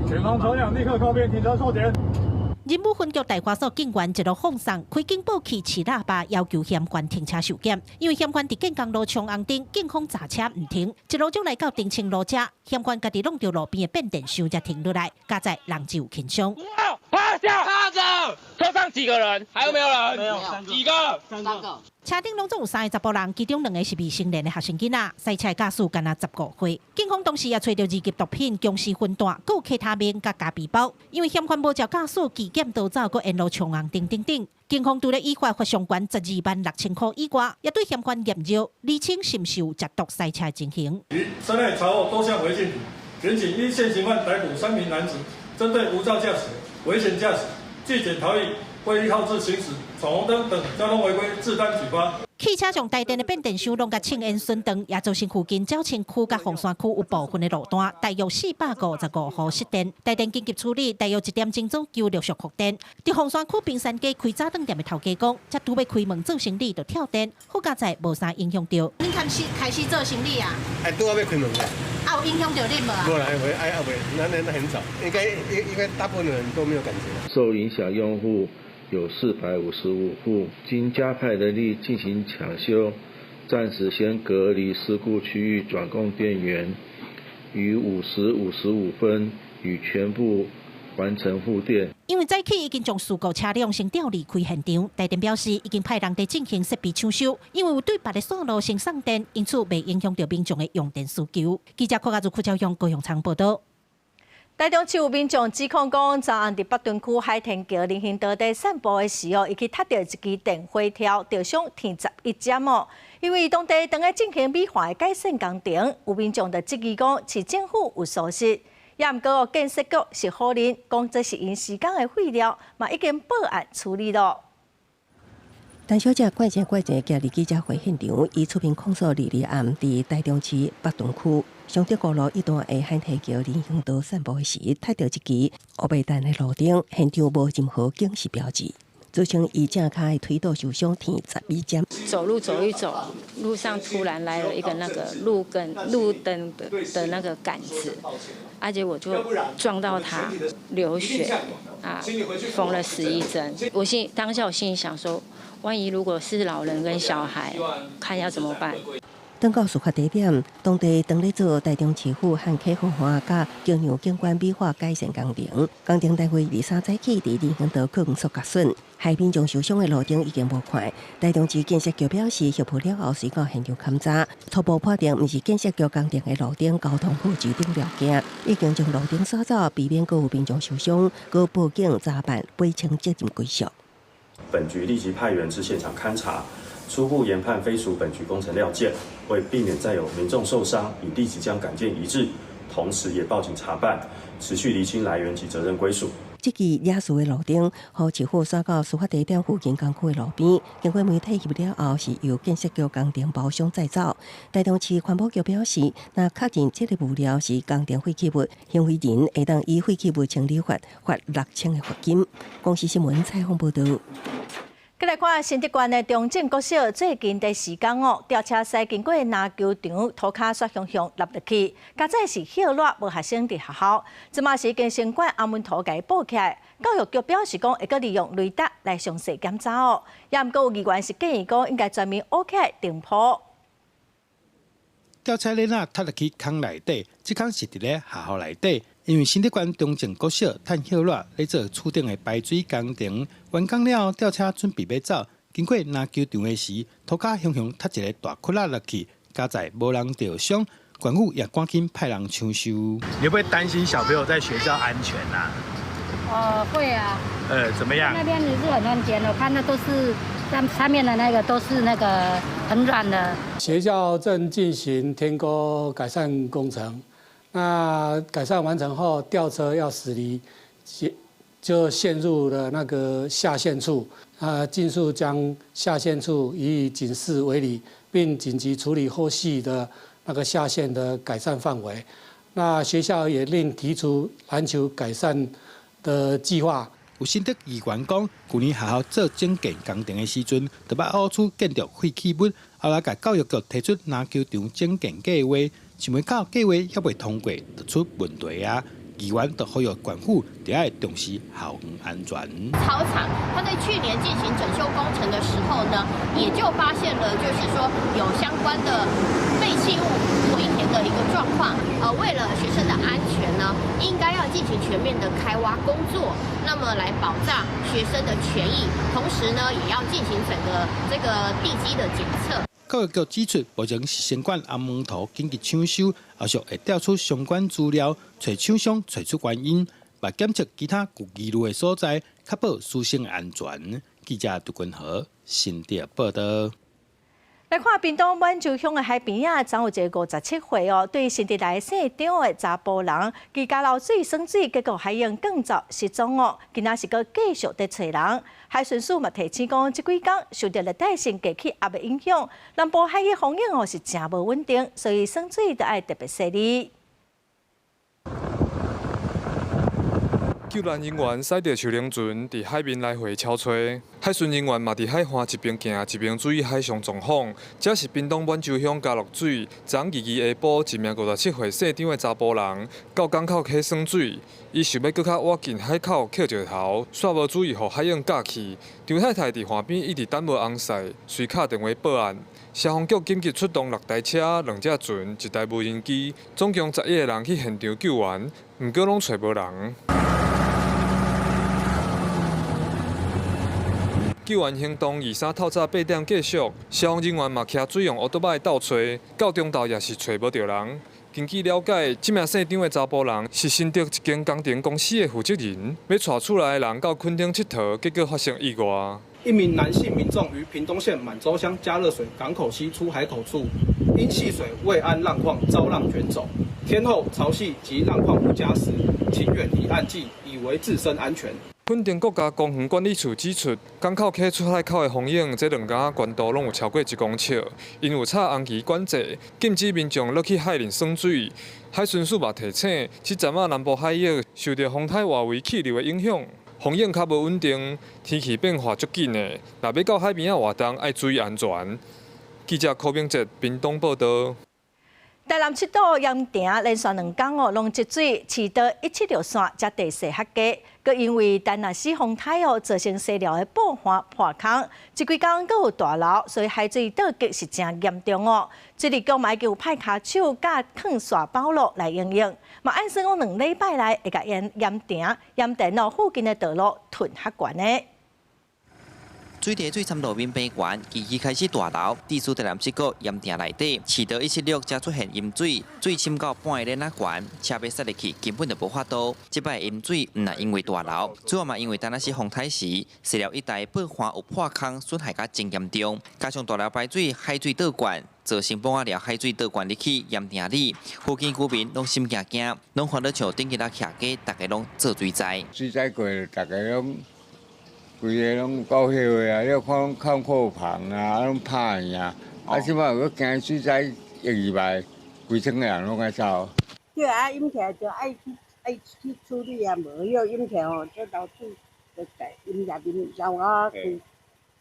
前方車輛立刻靠邊停車搜檢。仁武分局大華所警員一路放送，開警報器、試喇叭，要求嫌犯停車受檢。因為嫌犯佇建工路衝紅燈，警方閘車毋停，一路就來到澄清路遮，嫌犯家己挵著路邊的變電箱才停落來，駕載人只有輕傷。趴下，趴著，車上幾個人？還有沒有人？沒有，幾個？三個。車頂攏總有三个查埔人，其中兩个是未成年的學生囡仔，賽車駕駛敢若15歲。警方當時也揣著二級毒品、僵屍粉彈，閣有 K 他命佮咖啡包。因為嫌犯無照駕駛機檢逃走，閣沿路衝紅燈等等。警方除了依法罰上懸12萬6千箍以外，也對嫌犯驗尿，釐清是毋是有食毒賽車情形。於車內查獲多項違禁品，檢警依現行犯逮捕3名男子，針對無照駕駛、危險駕駛、拒檢逃逸、未依號誌行駛、闖紅燈等交通違規，治單舉發。汽車將帶電的變電箱攏共衝煙損斷，也造成附近鳥清區佮鳳山區有部分的路段大約455戶失電。台電緊急處理，大約1點鐘左右陸續復電。佇鳳山區冰山街開早頓店的頭家講，才拄欲開門做生理就跳電，好佳哉無啥影響著。恁開始做生理啊？哎，拄仔欲開門的。啊，有影響著恁無啊？無啦，無，哎啊未，那很早，應該大部分的人都沒有感覺。受影響用戶有455戶，經加派人力進行搶修，暫時先隔離事故區域，轉供電源，於5時55分已全部完成復電。因為早起已經將事故車輛先調離開現場，台電表示已經派人佇進行設備搶修，因為有對別的線路先送電，因此袂影響著民眾的用電需求。記者郭家如、柯昭勇、高雄倉報導。台中市有民眾指控講，昨暗佇北屯區海天橋人行道佇散步的時候，伊去踢著一支電火柱，著傷天11針哦。因為當地正咧進行美化的改善工程，有民眾就質疑講，市政府有疏失。也毋過建設局是否認，講這是𪜶施工的廢料，嘛已經報案處理囉。陳小姐怪聲怪聲，行入記者會現場，伊出面控訴二二暗佇台中市北屯區尚德高路一段的海天橋人行道散步時，踢著一支烏白燈的路燈，現場無任何警示標誌，造成伊正跤的腿肚受傷，天11針。走路走一走，路上突然來了一個那個路燈路燈的那個桿子，而且我就撞到他，流血啊，縫了11針。我心當下我心裡想說，萬一如果是老人跟小孩，看要怎麼辦？轉到事發地點，當地當咧做台中市府和溪河岸佮橋梁景觀美化改善工程，工程單位23早起佇人行道囥塑膠筍，害民眾受傷的路燈已經無看。台中市建設局表示，修復了後隨到現場勘查，初步判定毋是建設局工程的路燈交通號誌頂料件，已經將路燈掃走，避免閣有民眾受傷，閣報警查辦，賠清責任歸屬。本局立即派員至現場勘查。初步研判非屬本局工程料件，為避免再有民眾受傷，已立即將桿件移置，同時也報警查辦，持續釐清來源及責任歸屬。這支惹事的路燈，予市府徙到事發地點附近工區的路邊，經過媒體翕了後，是由建設局工程包商載走。台中市環保局表示，若確認這个物料是工程廢棄物，行為人會當依廢棄物清理法罰6000的罰金。公視新聞採訪報導。再來看新竹縣的中正國小，最近的時間哦，吊車駛經過籃球場，塗跤煞雄雄落落去，佳哉是歇熱，無學生佇學校。這馬是經城管阿門圖共伊補起來。教育局表示講，會閣利用雷達來詳細檢查哦。也毋過有議員是建議講，應該全面挖起來重鋪。吊車鏈仔塌落去空內底，這空是佇咧學校內底。因為新竹縣中正國小趁歇熱咧做厝頂的排水工程，完工了後，吊車準備欲走，經過籃球場的時，塗跤雄雄塌一個大窟仔落去，佳哉無人著傷，縣府也趕緊派人搶修。你會不會擔心小朋友在學校安全啊？哦，會啊。怎麼樣？那邊也是很安全，我看那都是上面的那個都是那個很軟的。學校正進行天溝改善工程。那改善完成後，吊車要駛離，就陷入了那個下陷處。啊，盡速將下陷處予以警示圍籬，並緊急處理後續的那個下陷的改善範圍。那學校也另提出籃球改善的計劃。有新竹議員講，舊年學校做整建工程的時陣，就捌挖出建築廢棄物，後來共教育局提出籃球場整建計劃。想袂到計劃猶未通過，就出問題啊！議員就呼籲縣府著愛重視校園安全。操場，他在去年進行整修工程的時候呢，也就發現了，就是說有相關的廢棄物回填的一個狀況。為了學生的安全呢，應該要進行全面的開挖工作，那麼來保障學生的權益，同時呢，也要進行整個這個地基的檢測。教育局指出，目前是先管阿門圖緊急搶修，後續會調出相關資料，揣廠商揣出原因，來檢測其他有疑慮的所在，確保師生安全。記者杜君和新竹報道。來看屏東滿洲鄉的海邊仔，昨有一個57歲哦，對新竹來姓張的查埔人，佇交流水耍水，結果海湧捲走失蹤哦。今仔是閣繼續佇揣人，海巡署嘛提醒講，這幾工受著熱帶性低氣壓的影響，南部海域風湧哦是誠無穩定，所以耍水著愛特別細膩。救難人員駛著樹輪船佇海面來回敲揣，海巡人員嘛佇海岸一邊行一邊注意海上狀況。這是屏東滿洲鄉嘉樂水，昨昏二二下晡，一名57歲姓張的查埔人到港口溪耍水，伊想欲閣較倚近海口抾石頭，煞無注意予海湧咬去。張太太佇岸邊一直等無尪婿，隨敲電話報案。消防局緊急出動6台車、2隻船、1台無人機，總共11個人去現場救援，毋過攏揣無人。救援行動23透早8點繼續，消防人員嘛騎水用烏托邦鬥揣，到中晝也是揣無著人。根據了解，這名姓張的查埔人是新竹一間工程公司的負責人，欲帶厝內的人到墾丁𨑨迌，結果發生意外。一名男性民眾於屏東縣滿洲鄉佳樂水港口西出海口處，因戲水未諳浪況遭浪捲走。天候潮汐及浪況不佳時，請遠離岸際，以維自身安全。墾丁國家公園管理處指出，港口溪出海口的風湧，這兩工懸度攏有超過1公尺，因有插紅旗管制，禁止民眾落去海裡耍水。海巡署嘛提醒，這陣仔南部海域受著風台外圍氣流的影響，風湧較無穩定，天氣變化足緊的。若欲到海邊仔活動，愛注意安全。記者柯明哲屏東報道。台南七堵鹽埕連續兩工哦，攏積水，市道176線才地勢較低，閣因為田納西風颱哦，造成西寮的布岸破空，這幾工閣有大流，所以海水倒激是誠嚴重哦。水利局嘛已經有派跤手佮囥沙包路來應用，嘛按算講兩禮拜內會共鹽埕、鹽田哦附近的道路褪較懸的。水地水深路面變懸，近期開始大流，地處台南七股鹽埕內底，市道176才出現淹水，水深到半个輪仔懸，車欲駛入去根本就無法度。這擺淹水毋但因為大流，主要嘛因為田納西風颱時，西寮一帶布岸有破空，損害甲真嚴重，加上大流排水，海水倒灌，造成蚌仔寮海水倒灌入去鹽埕裡，附近居民攏心驚驚，攏看到像頂日仔徛街，逐家攏做水災。水災過，逐家攏。規个攏夠後悔啊！你看攏空庫房啊，攏拍去啊！啊，這擺閣驚水災會入來，規村的人攏愛走。對啊，淹起來就愛去愛去處理啊，無許淹起來吼，這流水就淹入面流啊去。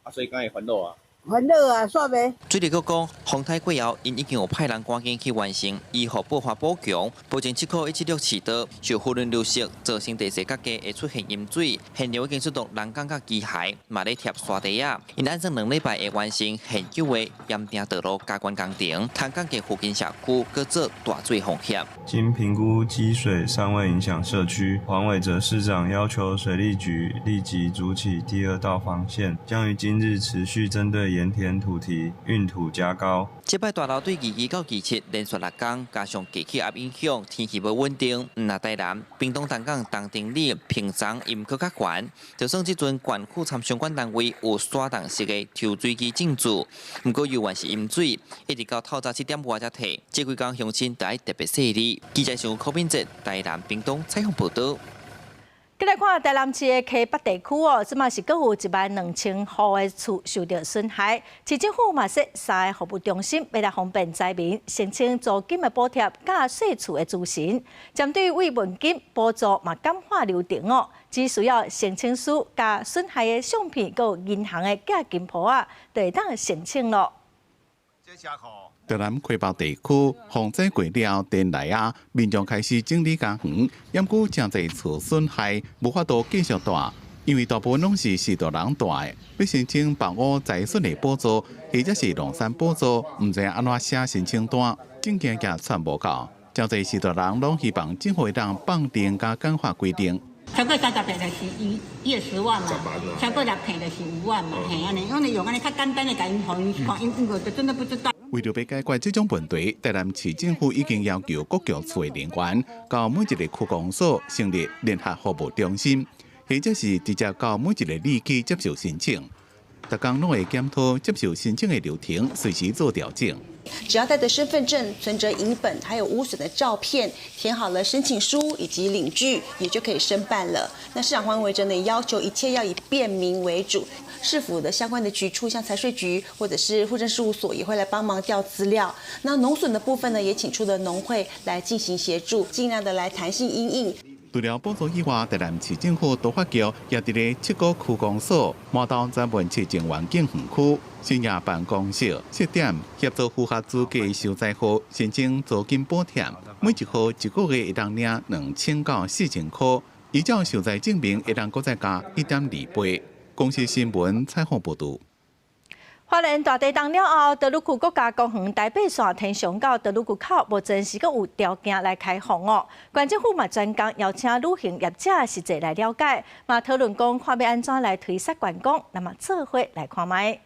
啊，所以敢會煩惱啊？煩惱啊，煞袂。水利局講，風颱過後，𪜶已經有派人趕緊去完成醫護報發補強，目前7箍176市道受河流流失造成地勢較低，會出現淹水，現場已經出動人工佮機械，嘛咧貼沙袋仔。𪜶按算2禮拜會完成現有的鹽埕道路加懸工程，通降低附近社區閣做大水風險。經評估積水尚未影響社區，黃偉哲市長要求水利局立即築起第二道防線，將於今日持續針對鹽田土堤運土加高。這擺大流對22到27連續6工，加上低氣壓影響，天氣無穩定。毋若台南、屏東、東港、東丁里、屏東淹閣較懸。就算這陣縣府參相關單位有徙動式的抽水機進駐，毋過猶原是淹水，一直到透早7點外才退。這幾工鄉親著愛特別細膩。記者上柯敏哲台南、屏東採訪報導。繼來看台南市的溪北地區哦，這馬是閣有1萬2千戶的厝受著損害。市政府嘛設三个服務中心，欲來方便災民申請租金的補貼、佮稅厝的諮詢。針對慰問金補助嘛簡化流程哦，只需要申請書佮損害的相片、佮銀行的寄金簿仔，就會當申請囉。台南溪北地區洪災過了，電來啊，民眾開始整理家園，毋過誠濟厝損害，無法度繼續住，因為大部分攏是序大人住的，欲申請房屋災損的補助，或者是農產補助，毋知按怎寫申請單，證件也傳無夠，誠濟序大人攏希望政府會當放定佮簡化規定。超過30坪就是伊10萬嘛，超過6坪就是5萬嘛，嘿按呢，阮用按呢較簡單的共𪜶予𪜶看，𪜶𪜶就真的不知道。為著欲解決這種問題，台南市政府已經要求各局處的人員到每一个區公所成立聯合服務中心，或者是直接到每一个里去接受申請。逐工攏會檢討接受申請的流程，隨時做調整。只要帶著身份證、存摺影本，還有污損的照片，填好了申請書以及領據，也就可以申辦了。那市長黃偉哲呢，要求一切要以便民為主，市府的相關的局處，像財稅局或者是戶政事務所，也會來幫忙調資料。那農損的部分呢，也請出了農會來進行協助，盡量的來彈性因應。除了補助以外，台南市政府都發局也佇咧七個區公所、滿島專門市政環境園區、新亞辦公室設點協助符合資格受災戶申請租金補貼，每一戶一個月會當領2000到4000塊，依照受災證明會當閣再加1.2倍。公視新聞採訪報導。花蓮大地動了後，大武區國家公園台八線天祥到大武區口，目前是閣有條件來開放哦。縣政府嘛專工邀請旅行業者實際來了解，嘛討論講看欲按怎來推捒觀光，那麼做伙來看覓。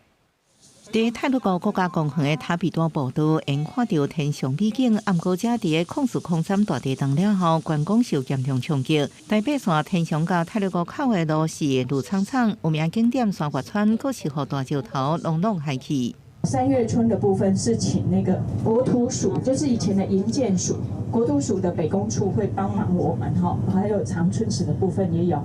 佇太魯閣國家公園的塔比多步道，沿看著天上美景。毋過這佇個04/03大地動了後，觀光受嚴重衝擊。台八線天祥到太魯閣口的路是霧蒼蒼，有名景點山岳川，閣是予大石頭攏攏害去。三月春的部分是請那個國土署，就是以前的營建署，國土署的北工處會幫忙我們哈，還有長春池的部分也有。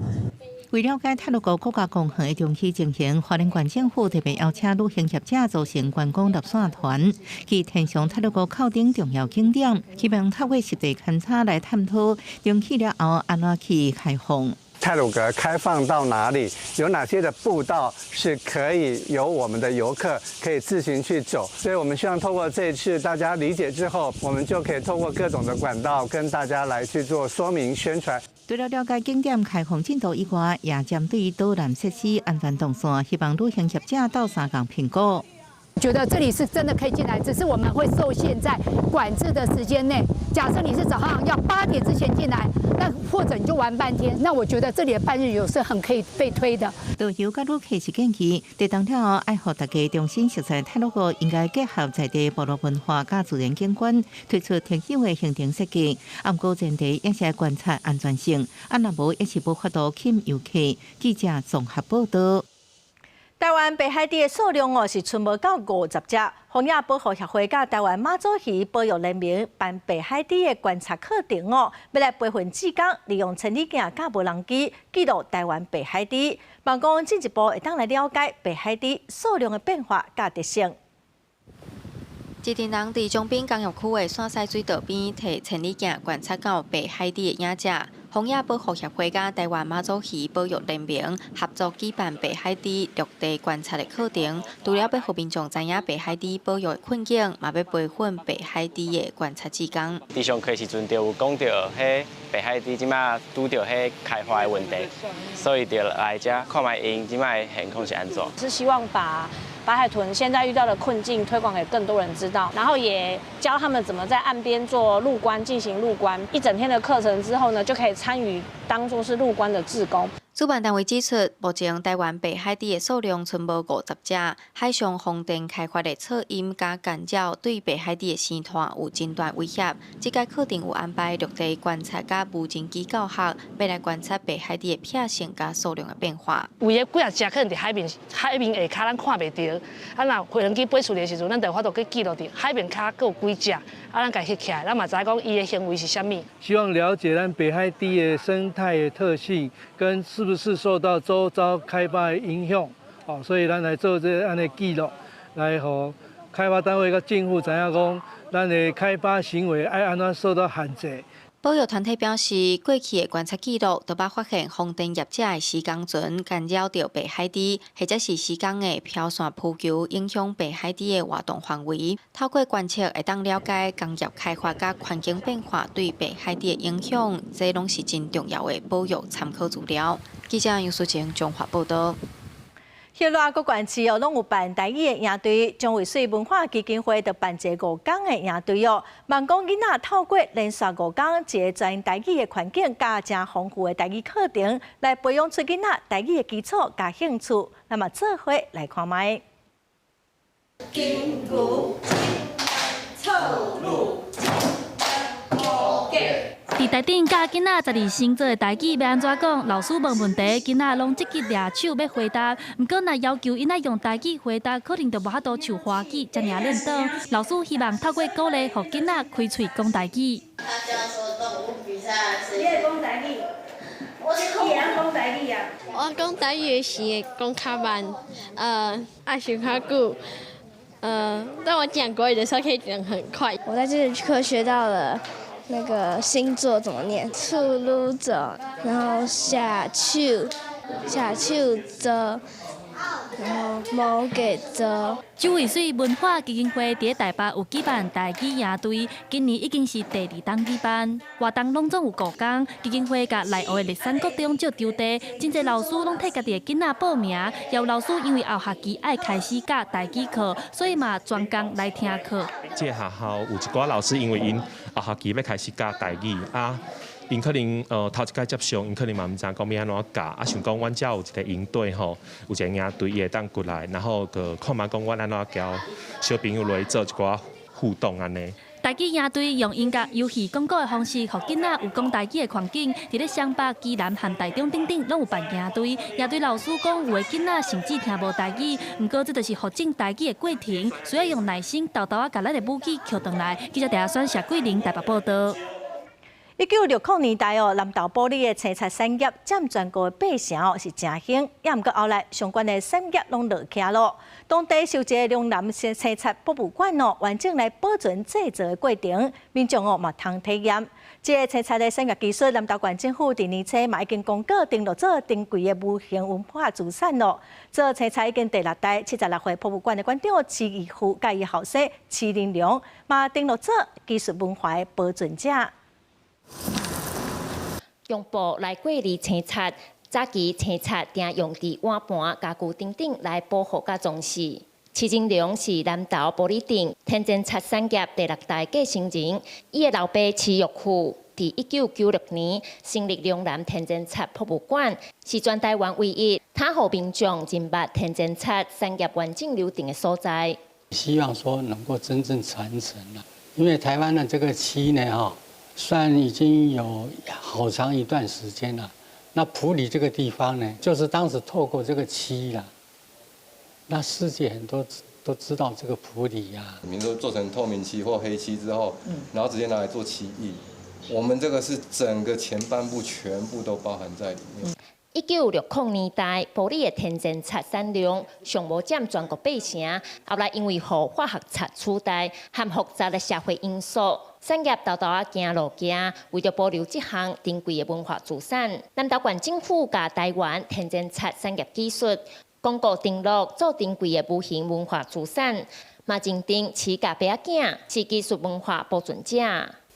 為了解太魯閣國家公園的長期情形，花蓮縣政府特別邀請旅行業者組成觀光路線團，去天祥太魯閣口頂重要景點，希望透過實地勘察來探討重啟了後按怎去開放。太魯閣開放到哪裡？有哪些的步道是可以由我們的遊客可以自行去走？所以我們希望透過這一次大家理解之後，我們就可以透過各種的管道跟大家來去做說明宣傳。除了了解景點開放進度以外，也針對導覽設施安全動線，希望旅行業者鬥相共評估。覺得這裡是真的可以進來，只是我們會受限在管制的時間內。假設你是早上要8點之前進來，那或者你就玩半天，那我覺得這裡的半日遊是很可以被推的。導遊佮旅客是建議，地動了後，愛予大家重新熟悉太魯閣，應該結合在地部落文化佮自然景觀，推出特有的行程設計。毋過前提也是愛觀察安全性，啊若無也是無法度吸引遊客。記者綜合報導。台灣白海豬的數量哦是賰無夠50隻。荒野保護協會佮台灣馬祖魚保育聯盟辦白海豬的觀察課程哦，欲來培訓志工，利用千里鏡佮無人機記錄台灣白海豬，望講進一步會當來了解白海豬數量的變化佮特性。一陣人佇長濱工業區的線西水道邊，提千里鏡觀察到白海豬的影跡。荒野保護協會佮台灣馬祖魚保育聯盟合作舉辦白海豬陸地觀察的課程，除了欲予民眾知影白海豬保育的困境，嘛欲培訓白海豬的觀察志工。佇上課時陣就有講著，彼白海豬這馬拄著彼開發的問題，所以就來遮看覓𪜶這馬的現況是按怎。是希望把白海豚現在遇到的困境推廣給更多人知道，然後也教他們怎麼在岸邊做陸觀，進行陸觀。一整天的課程之後呢，就可以參與當作是陸觀的志工。主辦單位指出，目前台灣白海豬的數量賰無50隻，海上風電開發的噪音佮干擾對白海豬的生態有真大威脅。這屆課程有安排陸地觀察佮無人機教學，欲來觀察白海豬的習性佮數量的變化。為了幾若隻可能佇海面海面下跤，咱看袂著。啊，若飛行機飛出來的時陣，咱就有法度去記錄佇海面跤閣有幾隻，啊，咱共翕起來，咱嘛知影講伊的行為是啥物。希望了解咱白海豬的生態的特性，跟是不是受到周遭開發的影響，哦，所以咱來做這個按呢記錄，來予開發單位佮政府知影講，咱的開發行為愛按怎受到限制。保育團體表示，過去的觀察記錄都捌發現風電業者的施工船干擾著白海豬，或者是施工的飄線浮球影響白海豬的活動範圍。透過觀測，會當了解工業開發佮環境變化對白海豬的影響，這攏是真重要的保育參考資料。記者楊淑晴綜合報導。歇熱各縣市哦，攏有辦台語的營隊，蔣渭水文化基金會就辦一個五工的營隊哦。望講囡仔透過連續五工，一个全台語的環境，佮誠豐富的台語課程，來培養出囡仔台語的基礎佮興趣。那麼做伙來看覓。金牛臭鹿佇台頂教囡仔十二星座的台語欲按怎講？老師問問題，囡仔攏積極掠手欲回答。毋過若要求𪜶愛用台語回答，可能就無法度像華語遮爾輪轉。老師希望透過鼓勵，予囡仔開喙講台語。他教說動物比賽你會講台語？我你會曉講台語啊？我講台語的時會講較慢，愛想較久，但我講國語的時候可以講很快。我在這節課學到了那個星座怎麼念，處女座，然後射手，射手座，然後摩羯座。蔣渭水文化基金會佇台北有舉辦台語營隊，今年已經是第二冬舉辦。活動攏總有五工，基金會共內湖的麗山國中借場地，真濟老師攏替家己的囡仔報名。也有老師因為後學期愛開始教台語課，所以嘛專工來聽課。這個學校有一寡老師，因為𪜶後學期欲開始教台語啊，𪜶可能頭一擺接觸，𪜶可能嘛毋知影講欲按怎教，啊想講阮遮有一個營隊吼，有一個營隊伊會當過來，然後閣看覓講阮按怎教小朋友來做一寡互動按呢。台語營隊用音樂、遊戲、講故的方式，予囡仔有講台語的環境。佇咧雙北、基南和台中等等，攏有辦營隊。營隊老師講，有的囡仔甚至聽無台語，毋過這就是學正台語的過程，需要用耐心，沓沓仔共咱的母語抾轉來。記者鄭選謝桂玲台北報導。1960年代哦，南投埔里的青漆產業佔全國的8成哦，是誠興。也毋過後來相關的產業攏落去咯。當地設一个龍南青漆博物館哦，完整來保存製作的過程，民眾哦嘛通體驗。這个青漆的產業技術，南投縣政府佇年初嘛已經公告登錄做珍貴的無形文化資產咯。做青漆已經第六代，76歲博物館的館長徐義富佮伊後生徐林良嘛登錄做技術文化的保存者。用布來過濾青漆，早期青漆定用佇碗盤、家具等等來保護佮裝飾。徐金良是南投埔里鎮天然漆產業第六代繼承人，伊的老爸徐玉富佇1996年成立龍南天然漆博物館，是全台灣唯一通予民眾認捌天然漆產業完整流程的所在。希望說能夠真正傳承啦，因為台灣的這個漆呢，哈。算已經有好長一段時間了。那埔里這個地方呢，就是當時透過這個漆啦，那世界很多都知道這個埔里呀。比如說做成透明漆或黑漆之後，然後直接拿來做漆藝。我們這個是整個前半部全部都包含在裡面。1960年代，埔里的天然漆产量上无占全国八成，后来因为予化学漆取代，和复杂的社会因素，产业沓沓仔行路行。为著保留这项珍贵的文化资产，南投县政府共台湾天然漆产业技术广告登录做珍贵的无形文化资产，嘛认定饲甲白仔囝是技术文化保存者。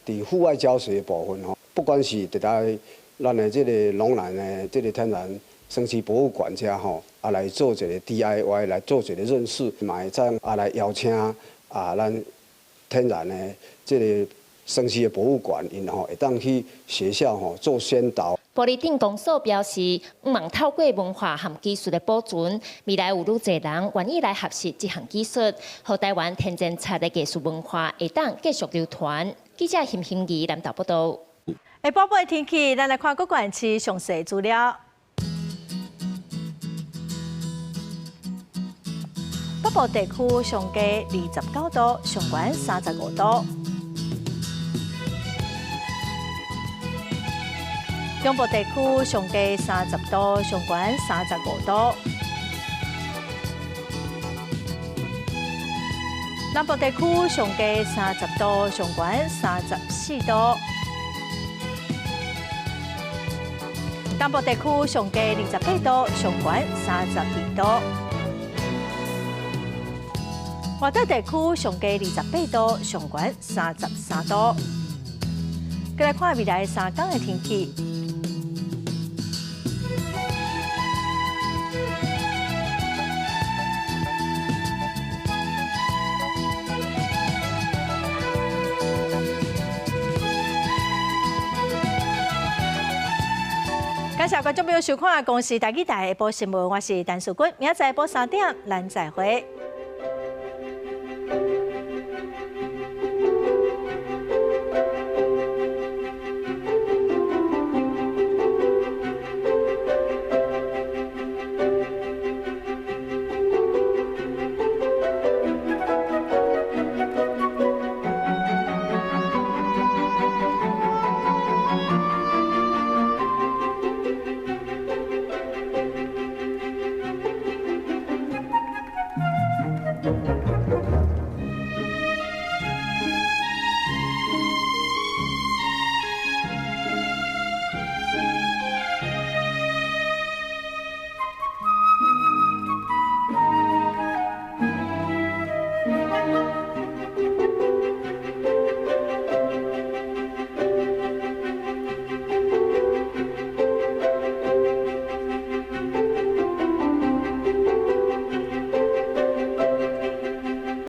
伫户外教学的部分吼，不管是伫咧咱的这个龙南的这个天然生漆博物馆遮吼，来做一个 DIY 来做一个认识，嘛会当来邀请咱天然的这个生漆的博物馆，𪜶吼会当去学校吼做宣导。埔里镇公所表示，希望透过文化和技术的保存，未来有愈济人愿意来学习这项技术，予台湾天然漆的艺术文化会当继续流传。记者邢欣怡南投报道。下晡晡的天气，咱来看各县市详细资料。北部地区上低29度，上悬35度。中部地区上低30度，上悬35度。南部地区上低30度，上悬34度。东部地区上低28度，上悬32度。外岛地区上低28度，上悬33度。再来看未来3天的天气。感谢观众朋友收看《公视台语台》下晡新闻，我是陈淑君，明仔载下晡3点，咱再会。